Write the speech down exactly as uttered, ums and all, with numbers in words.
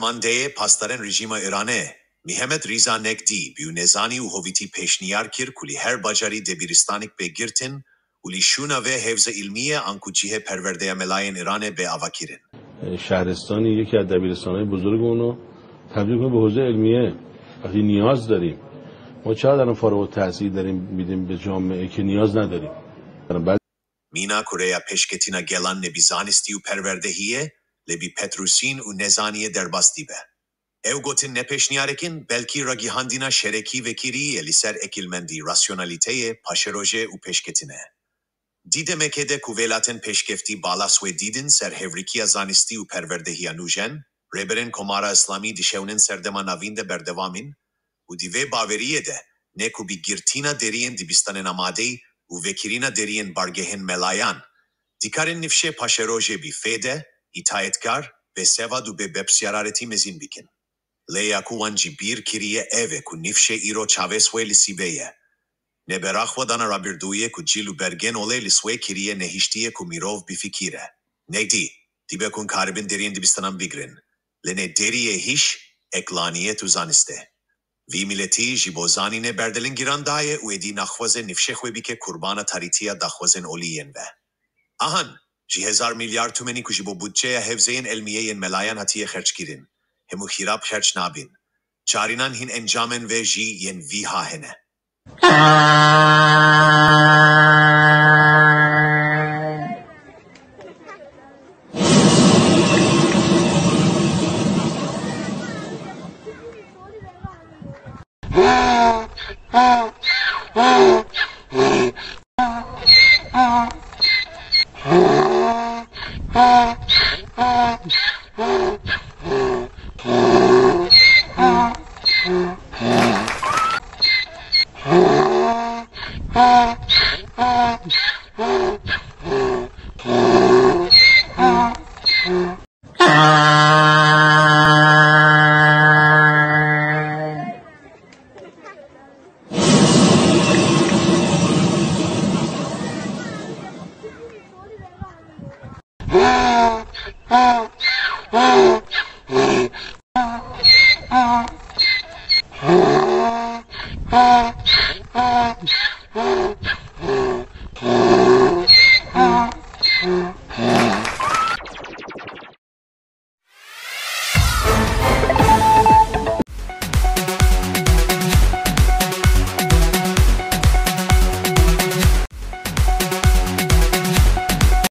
Mandeyê pasdarên rejîma Îranê, Mihemed Rîza Nekdî, bî û nezanî û hovîtî pêşniyar kir ku li her bajarî debîristanek bê girtin û li şûna vê hevza îlmî ye anku cihê perwerdeya melayên Îranê bê avakirin. شهرستانی یکی از دبیرستان‌های بزرگ اونو تبدیل کنیم به حوزه علمیه. وقتی نیاز داریم، ما چقدر الان فارغ التحصیل داریم می‌دیم به جامعه که نیاز نداریم؟ بعد Mîna ku rêya pêşketina gelan ne bi zanistî û perwerdehiyê, lê bi petrûsîn û nezaniyê derbas dibe. Ew gotin ne pêşniyarekin, belkî ragihandina şerekî vekirî ye li ser ekîlmendî, rasyonalîteyê, paşerojê û pêşketinê. Di demekê de ku welatên pêşkeftî bala swêdî din ser hevrikiya zanistî û perwerdehiya nûjen, rêberên Komara Îslamî dişewnin serdema navîn de berdewam in û di vê baweriyê de ne ku bi girtina deriyên dibistanên amadeyî û vekirina deriyên bargehên melayan, dikarin nifşê paşerojê bi fêde, îtayetkar, bêsevad û bê berpirsyararetî mezin bikin. Lê ya ku wan ji bîr kiriye ev e ku nifşê îro çavês wê li sîbê ye. Ne beraxwe dana rabirdûyê ku cil û bergên olê li swê kiriye nehiştiye ku mirov bifikire. Nekdî, dibe ku karibin deriyên dibistanan bigirin. Lê ne deriyê hîş, eklaniyet û zanistê. Vî miletî ji bo zanînê berdelin giran daye û êdî naxwaze nifşê xwe bike qurbana tarîtiya daxwazên olî yên ve. Ahan, ji hezar milyar tumenî ku ji bo budceya hevzeyên elmiyê yên melayan hatiye xerckirin, hemû xirab xerc nabin. Çarinan hîn encamên vê jî yên vîha hene.